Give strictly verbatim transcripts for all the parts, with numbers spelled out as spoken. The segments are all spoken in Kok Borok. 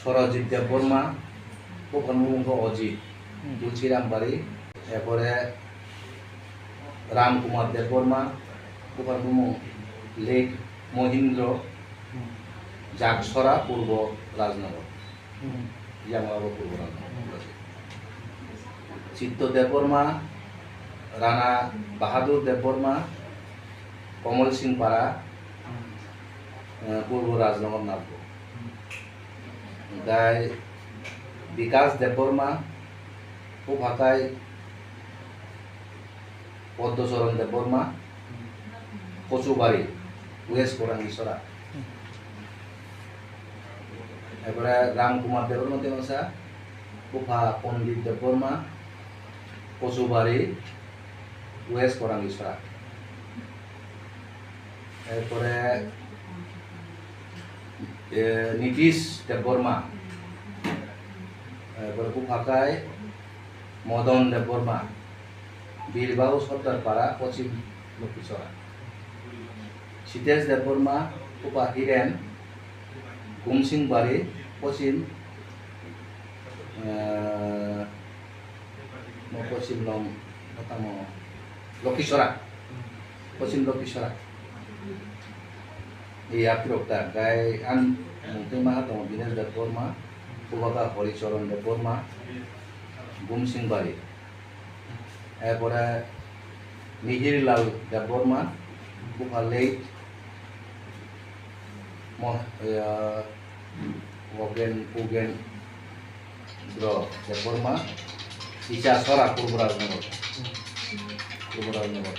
Sorojit Debbarma, buphani bumung khe Ojit, Hmm. Tulsiram Bari, erpore Ram Kumar Debbarma, buphani bumung late Mohindra, Hmm. Jaksora, Purbo Rajnagar, Hmm. Yamlabo Purbo Rajnagar. Hmm. Chitto Debbarma, Rana Bahadur Debbarma, Komol Singh Para, Hmm. eh, Purbo Rajnagar, Nalbo. Hmm. Hwnkhe Bikas Debbarma, bupha khe Poddochoron Debbarma, Kochubari, West Korangisora. Erpore Ram Kumar Debbarma tei masa, bupha Pondit Debbarma, Kochubari, West Korangisora. Erpore, eh, Nitish Debbarma, erpore bupha khe Modon Debbarma, Birbau Sordar Para, Pochim Lokhisora. Sitesh Debbarma, bupha Hiren, Gumsing Bari, Pochim, eh, mo Pochim Long, tamo Lokhisora, Pochim Lokhisora. Iya, pirok ta, gai an mungtwi maha tongo Dinesh Debbarma, bupha khe Horicharan Debbarma, Gumsing Bari. Erpore Mihir Lal Debbarma, bupha late Mo-, eh, Ogen, Ogen Bro Debbarma, Icha Sora, Purbo Rajnagar. Purbo Rajnagar.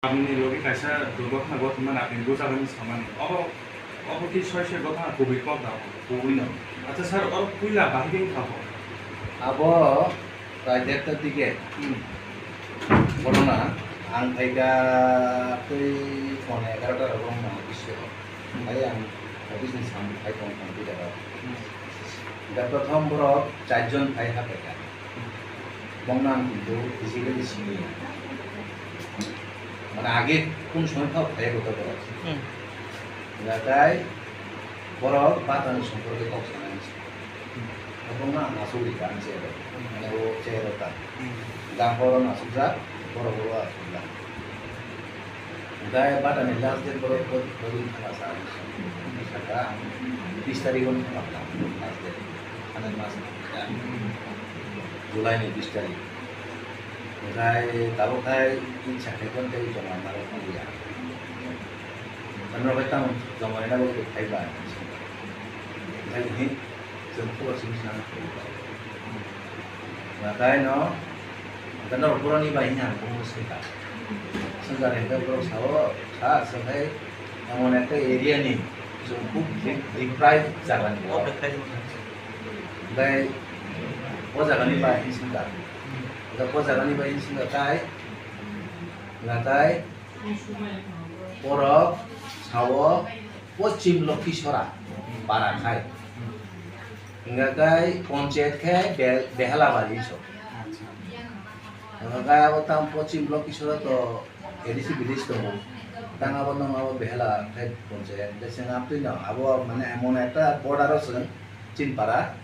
Aboni logi kaisa durghotona ghotwi mano, aboni bujagani samani. Obo, obo ki soi soi ghotona kubui kok da, kubui no. Acha sir, oro puila bahai khe wngkha bo? Abo prai derta dike. Hmm. Ghotona, ang phaikha tei phone egarota rok wngkha office o. Hmm. Hai ang office ni samung khai tong tong twi jaga. Hmm. Da prothom borok char jon phai ha phaikha. Bongno ang kintu physically siniya. Mane age kun somoy phao phai rwkha borok. Hmm. Hwnkhe borok batani somporke kok sanani se. Hmm. Bongno ang asugwi kha ang chair o. Hmm. Mane o chair o ta. Hmm. Gahoro asukjak, borok o asukjak. Hwnkhe batani last date borok bo-, boring thangna sa, saka bis tarikh o thangna last date, thangna mas, July ni bis tarikh. Hwnkhe tabuk khai tin sakhe kon tei joma narwk nangya. Norok bai tamo joma rwna bagwi phaiba. Hwnkhe hini Chwng khobor simi sana. Nakai no, nakai norok boroni bai hwnwi ang bumo swngkha. Swngkha hwnkhe borok sao, sa, swngkhai emon ekta area ni chwng khub de-, deprive jaga ni borok. Hwnkhe o jaga ni bai hwnwi swngkha. Hwnkhe o jaga ni bai hwnwi swngkha tai, nakai Borok sao Pochim Lokhisora para khai. Hingkha khe ponchayat khe Be-, Behalabari so. Hingkha khe abo tamo Pochim Lokhisora to A D C village tongo. Tang abo nang abo Behala khai ponchayat. Hingkhe chwng amtwi no abo mane emon ekta border o chwng Chinpara.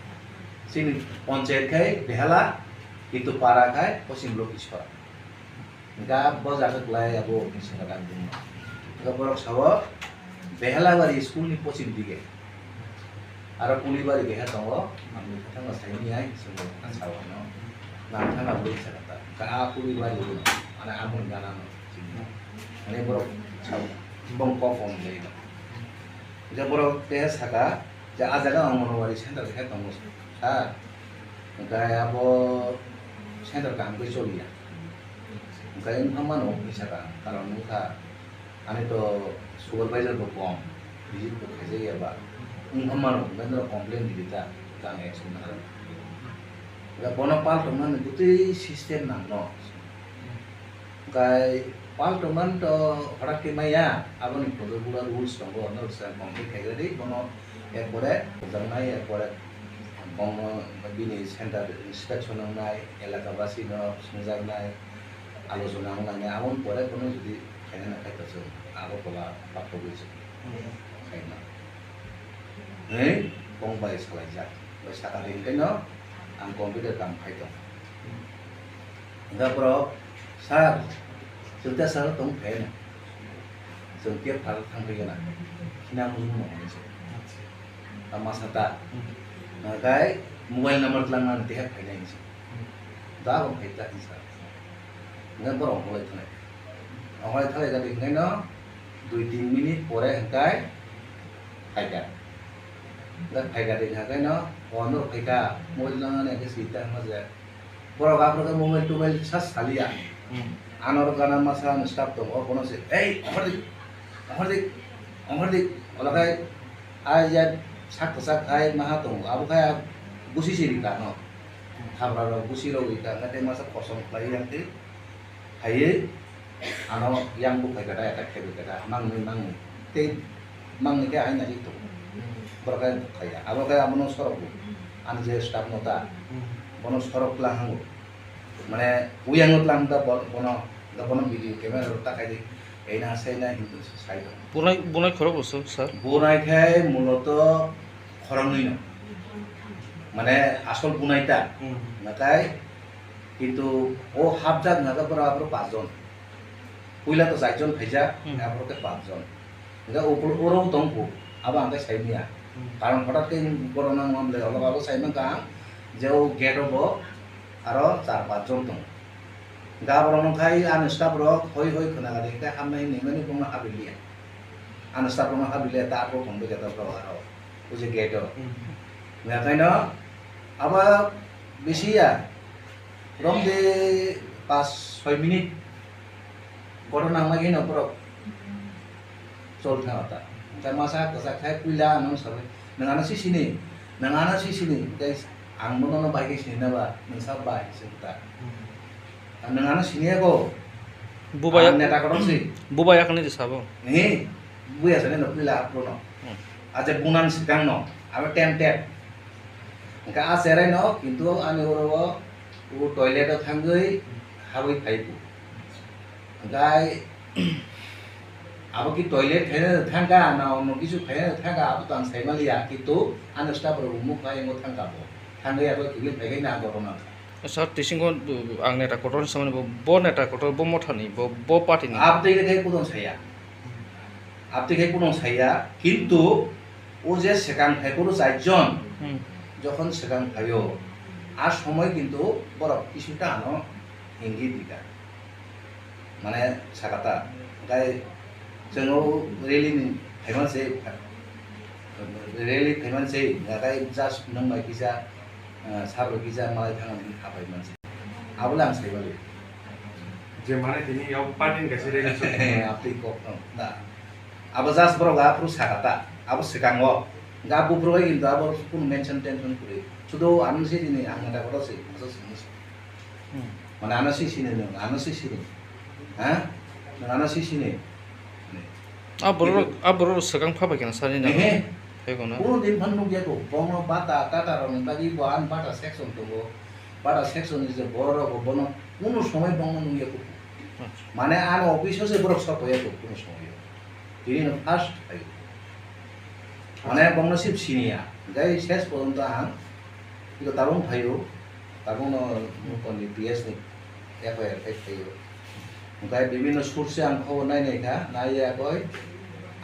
Chini ponchayat khai Behala, kintu para khai Pochim Lokhisora. Hingkha bo jaga kwlai abo office ni rang bini. Hingkha borok sao Behalabari school ni pochim dige. Aro Kulibari keha tongo, ang bwkha thangma saimanya hinwi swngo, ang sao ano. Nang thangma bwrwi sakha ta. Hingkha a Kulibari o, ano amoni gana no. Ani borok sao, bong kok kong le. Hingkha borok keha saka, je a jaga Anganwadi center khe tongo, sir. Hingkha abo center kaham khe choliya. Hingkha wngkha mano office saka, karon wngkha ani to supervisor bo kom, visit bo khaijak ya ba. Wngkha mano, hingkha norok complain rwdi ta, tang action nang. Hingkha bono paltongnani bwtwi system nangno. Hingkha paltongnani to horak khe maya, aboni project rules tongo, norok se complain khairadi, bono ekbare janai, ekbare. Omo bini center inspection wngnai, elaka basi no swngjaknai, alochona wngnai, aboni pore bono jodi khaina nangkha to chwng abo tola pathogwi chwng khaina. Hei, kong bai salaijak, bai saka din khe no ang computer kam khai tong. Hwnkhe borok, "Sir, chwng ta sir tong khe no. Chwng khe phar thang khe na. Khina mung no hwnwi se." Ta masa ta. Hwnkhe mobile number tlang nang tei khaina hinwi se. Da bo khai ta hinsa. Hwnkhe borok ongkhorlai thanai. Ongkhorlai thanai jagwi hwnkhe no dui tin minute pore hwnkhe phaikha. Hwnkhe phaikha de hwnkhe no, o norok phaikha, mobile tlang nang hwnkhe sita hwnma je. Borok aphuru khe mobile tobile sa saliya. Hmm. Ano rw gana masa ano staff tongo, bono se, "Ei, ongkhordi, ongkhordi, ongkhordi." Olo khai, ai ya sak kwchak khai maha tongo, abo khai gusi siri kha no. Habra rok gusi rogwi kha, hwnkhe tei masa kosom khlai yang tei. Phaiwi ano yang buphai kha, attack khai kha, mangni, mangni. Tei mangni khe aina ri tongo. Borok khe buphai ya. Abo khe abono sorok bo. Ani je staff no ta. Bono sorok tlang hango. Mane, uyang no tlang ta bo-, bono, bono video camera rok ta khai di. Ei na, sei na, hinwi sai tongo. Bunai, bunai khorok bo sir? Bunai khe muloto khoroknwi no. Mane, asol bunai ta. Hmm. Nakai, kintu o hapjak naga borok aphuru pas jon. Puila to char jon phaijak, hmm, aphuru khe pas jon. Hwnkhe uphuru oro tong kho, abo ang khe sai manya. Hmm. Karon hothat khe borok nang mam le, olo abo sai mankha ang, je o gate o bo aro char pas jon tongo. Hwnkhe aborok no khai ani staff rok hoi hoi khwna gari khe hamnai hinwi mani bono habwi liya. Ani staff rok no habwi liya, ta aphuru tong bwkha ta borok aro o je gate o. Hmm. Hwnkhe no abo bisi ya, romde pas soi minute. Kotor nang lagi no borok chol tha ta. Ta masa kwchak khai puila ano sabai. Nang ano si sini. Nang ano si sini. Tei ang bono no bai khe sini na ba. Nang sa bai se ta. Hmm. Nang ano sini ya ko. Bubai ang neta kotor si. Bubai akni di sabo. Ni. Buya sani no puila apro no. Hmm. Aja bunan sikang no. Abo tem tem. Ka a serai no. Kintu ani oro o. O toilet o thangwi habwi phai bo. Hwnkhe abo ki toilet khaina thangkha na ono kisu khaina thangkha, abo to ang sai manliya, kintu ano staff rok mukha yango thangkha bo. Thangwi abo kibil phaikhai na abo rwna kha. Sir, twisingo, uh, ang neta kotor hinwi samani bo, bo neta kotor, bo mothani, bo, bo party ni. Abtwi khe kudon saya. Abtwi khe kudon saya, kintu o je swkang phai phuru char jon, hmm, jokhon swkang phaio, a somoi kintu borok kisuta ano ingit dikha. Mane sakata, hwnkhe chwng o rally ni phaiman se, rally phaiman se, hwnkhe just nwng bai kisa, ah, sabo kisa malai thangmani hapai man se. Abo le ang sai mali. Je mane tini yao party ni kaisa rally choli. Abtwi kok no, na. Abo just borok aphuru sakata, abo swkango. Hwnkhe abo buphuru bai kintu abo kunu mention tension kwrwi. Sudu ano se tini ang neta kotor se, asa sini se. Hmm. Mane ano si sini nwng, ano si sini. Ha? Nwng ano si sini. A borok, a borok swkang pha bai khe na sani na. Ehe. Hai kono. Kuno din phan nukya ko, bono bata, tata rok ni bagwi bo an bata section tongo. Bata section ni je borok rok bo bono kuno somoi bono nukya ko. Acha. Mane ano office o se borok sok ya ko kuno somoi. Tini no first phai. Mane bongno sip siniya. Gai ses porjonto ang iko tabung phaio. Tabung no mukon ni P S ni F I R khai phaio. Gai bibino source ang khobor nai nai kha, nai ya koi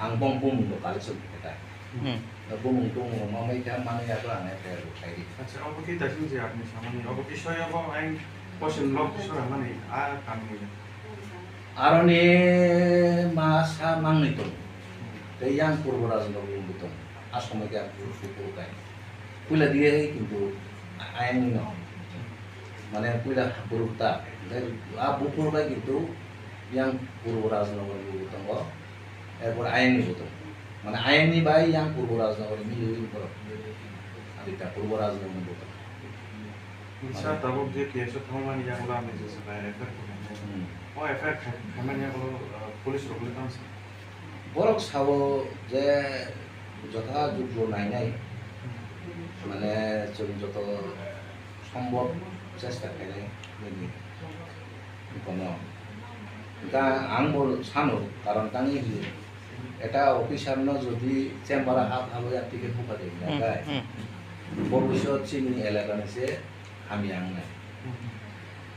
ang bong bumung no collection khe ta. Hmm. Bumung tumung no mamai kha, mani ya ko ang F I R khai di. Acha, obo ki dasing je apni samani, obo ki soya bo ang question log sora mani, a kami. Aroni masa mangni tongo. Tei yang Purbo Rajno bo tongo. A somoi khe ang Purbo Sukuru kai. Puila diye hai kintu ayang ni no. Mane puila Purbo ta. Tei a Purbo kai kintu yang Purbo Rajno bo tongo. Erpor ayang ni bo tongo. Mane ayang ni bai yang Purbo Rajno bo miliwi borok. Adita Purbo Rajno bo tongo. Sir, tabuk je case o thangmani yagulo ang je sabai refer khaimani. Hmm. O F I R khai-, khaimani yagulo, uh, police rok le tamo sa? Borok sao je jotha jukjo nainai, mane Chwng joto sombhob chesta khainai nini kono. Hwnkha ang bo sano, karon tangwi hwnwi, eta officer no jodi chamber o hap hap ya ticket bukha de Hmm, hwnkha hmm. Bobisot chini elaka ni se hamya wngnai.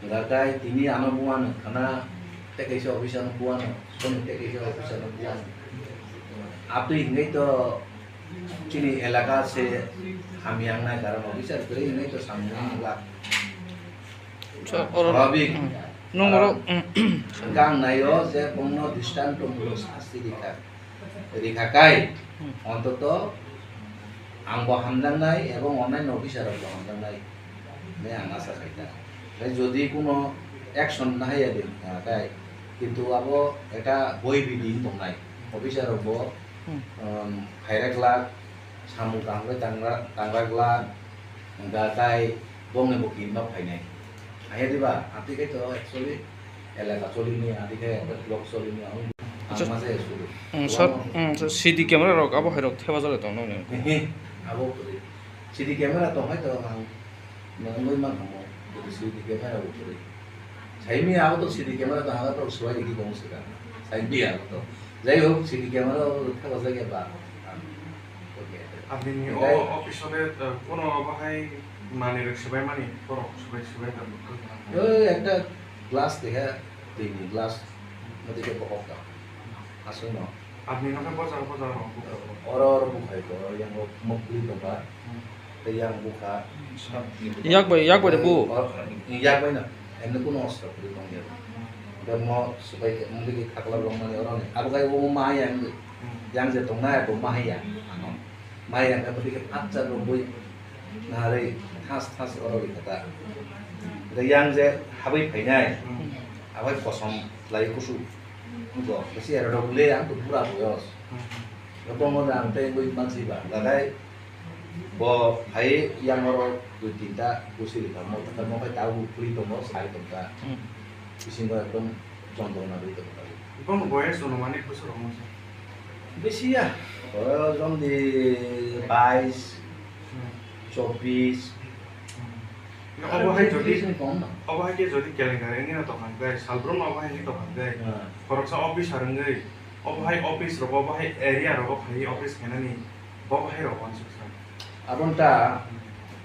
Hwnkha khe tini ano buano khana tei kaisa officer no buano, bono tei kaisa officer no buano. Abtwi hwnkhe to chini elaka se hamya wngnai, karon officer kwrwi hwnkhe to samung wngla. Sa-, oro, Swabhik. Hmm. Nwng oro, Karon hmm. Hwnkhe ang naio je bongno dristontomulok sasti rikha. Rikha kai, Hmm. Ontoto ang bo hamjaknai ebong onnaino officer rok bo hamjaknai hinwi ang asa khaikha. Tei jodi kuno action nahaya de wngkha kai, kintu abo ekta boi bidi wng tongnai. Officer rok bo, Hmm. um, khaira glak, samung kaham khe tangra, tangra glak, hwnkha tai bongni bo kiri nok phainai. Haiya diba? Atwi khe to actually elaka cholini, atwi khe block cholini, ang Acha. Ang ma se suru. Hmm, sir, hmm, sir, C D camera rok abo hai rok theba jale tong nang. Hehe, abo kwrwi. C D camera tong hai to ang nang bai man hamo. Jadi C D camera bo kwrwi. Saimi abo to C D camera to haga to suai di kong sika. Saimi abo to. Jai hok, C D camera bo theba jale ba. Ang. Okay. Apni ni Jai- o office o le, uh, kono abo hai mani rok swbai mani, borok swbai swbai da. Yo, ekta glass dekha, twi ni glass, mati ke bohok ka. Aswk no. Apni no khe bojaro, bojaro rok bukha. Oro, oro bukhai ko, yang o mukli tongkha. Hmm. Tei yang bukha. Yak bai, yak bai de bu. Or, yak bai na. Emni kuno ostro kri tong ya. Hmm. Tei mo subai ke, muli ke khakla rong mani oro ni. Abo kai bo ma yang. Hmm. Yang je tong na, bo ma ya. Ano. Ma yang ka budi ke patsa rong bui. Nari thas thas oro ri kata. Tei yang je habai phainai. Hmm. Abai kosom lai kusu. Go, besi era rok le ang to pura boyos. Hmm. Bo mo da ang tei bui mansi ba. Gadai bo phai yang oro dui tinta kusi ri kamo, ta mo kai ta u puri to mo sai to ta. Hmm. Bisingo ekdom jontrona ri to ta. Bo boyos onumanik bosor omo se. Besi ya. Boyos jom di bais, Hmm. chobis. Hmm. Obo hai jodi, Besi kom na. Obo hai ke jodi calendar ini na tokhan kai, salbrum obo hai ni tokhan kai. Hmm. Khoroksa officer wngwi, obo hai office rok, obo hai area rogo phai office khainani, bo hai rok wansuk sa. Aboni ta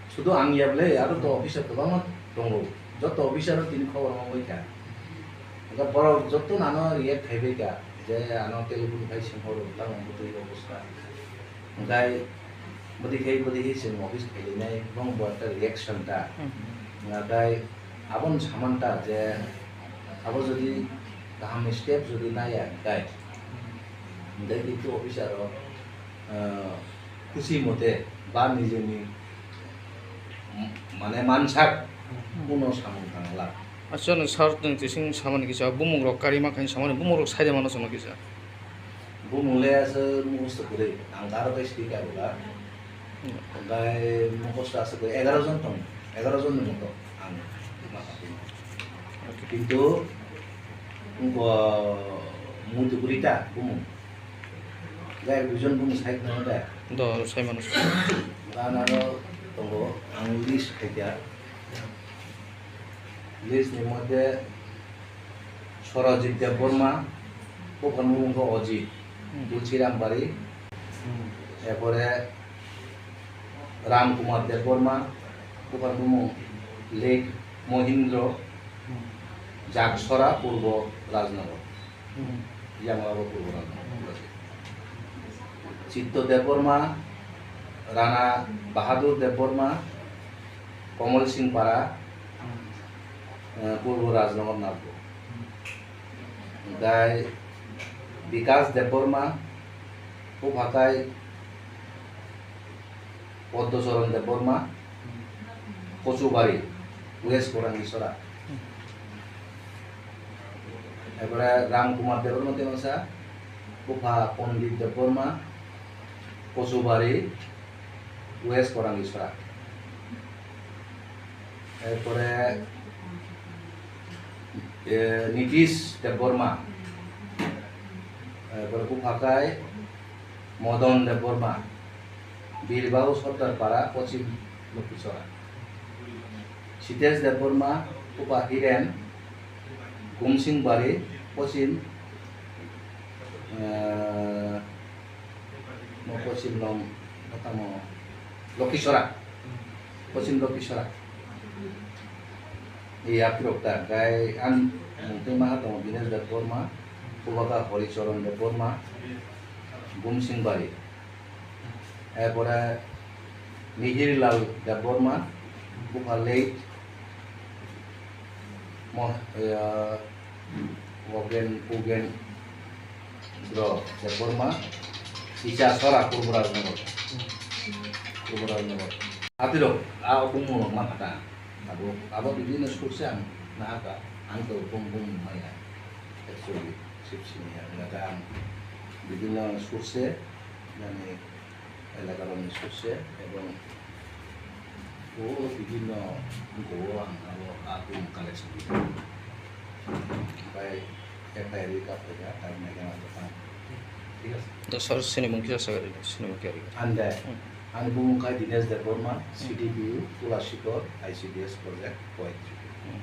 sudu ang ya ble, aro to officer kwbangma tongo. Joto officer rok tini khobor mangwi kha. Hwnkhe borok joto nano react khaibai kha, je ano telephone khai sing horo, tamo bwtwi obostha. Hwnkhe bwtwi khai, bwtwi khai chwng office khailainai, bong bo ekta reaction ta. Hmm. Hwnkhe aboni saman ta je abo jodi kaham ni step jodi naya hwnkhe, hwnkhe kintu officer rok, ah, khusi mote ba nijeni, m-, mane mansak Hmm. kuno samung tangla. Acha, nwng sir, nwng chising samani kisa, bumung rok karima khain samani, bumung rok saida mano chwngno kisa. Bumung le aswk mukhusto kwrwi, ang ta aro tei sidi kaibo ba. Hmm. Hwnkhe mukhusto aswk kwrwi egaroh jon tong, egaroh jon ni moto ang ma kha. Okay. Kintu wngkha muitu kwrwi ta bumung. Jai duijon bumung sai khna da. Do, sai mano. Gana ro tongo, ang list khaikha. List ni moddhe Sorajit Debbarma, buphar bumung khe Ajit, Hmm. Tulsiram Bari, Hmm. erpore Ram Kumar Debbarma, buphar bumung late Mohindra, Hmm. Jagsora, Purbo Rajnagar. Hmm. Yang abo Purbo Rajnagar. Chitto Debbarma, Rana Bahadur Debbarma, Komol Singh Para, Hmm. eh, Purbo Rajnagar Nalbo. Hmm. Hwnkhe Bikas Debbarma, bupha khe Poddochoron Debbarma, Kochubari, West Korangisora. Erpore Ram Kumar Debbarma tei masa, bupha Pondit Debbarma, Kochubari, West Korangisora. Erpore, eh, Nitish Debbarma. Erpore bupha khe Modon Debbarma, Birbau Sordar Para, Pochim Lokhichora. Sitesh Debbarma, Upa Hiren, Gumsingbari, Pochim, eh, mo Pochim nong, tamo Lokhichora, Pochim Lokhichora. Iya, pirok ta, kai ang mungtwi maha tongo Dinesh Debbarma, Upa ka Horicharan Debbarma, Gumsingbari. Erpore Mihirilal Debbarma, Bupha late, Mo-, eh, Ogen, Ugen Bro Debbarma, Icha Sora Purbaraj Nagar. Purbaraj Nagar. Atirok, a bumung rok ma kha ta. Abo, abo bibhinno school se ang nahaka, ang to bum bum maya. Actually, sip sini ya, nggak ada ang. Bibhinno school se, yani, elaka rokni suse ebong o bibhinno bumung ang abo a bumung collection khaio. Bai F I R rwi kaphaikha, tabuk naikhe ang tong. Thik ase? To sir, sini mung kisa sagari, sini mung kisa. Ande, Hmm. Ani bumung khai Dinesh Debbarma, Hmm. C D P U, Tulashikor, I C D S project, poetry. Hmm.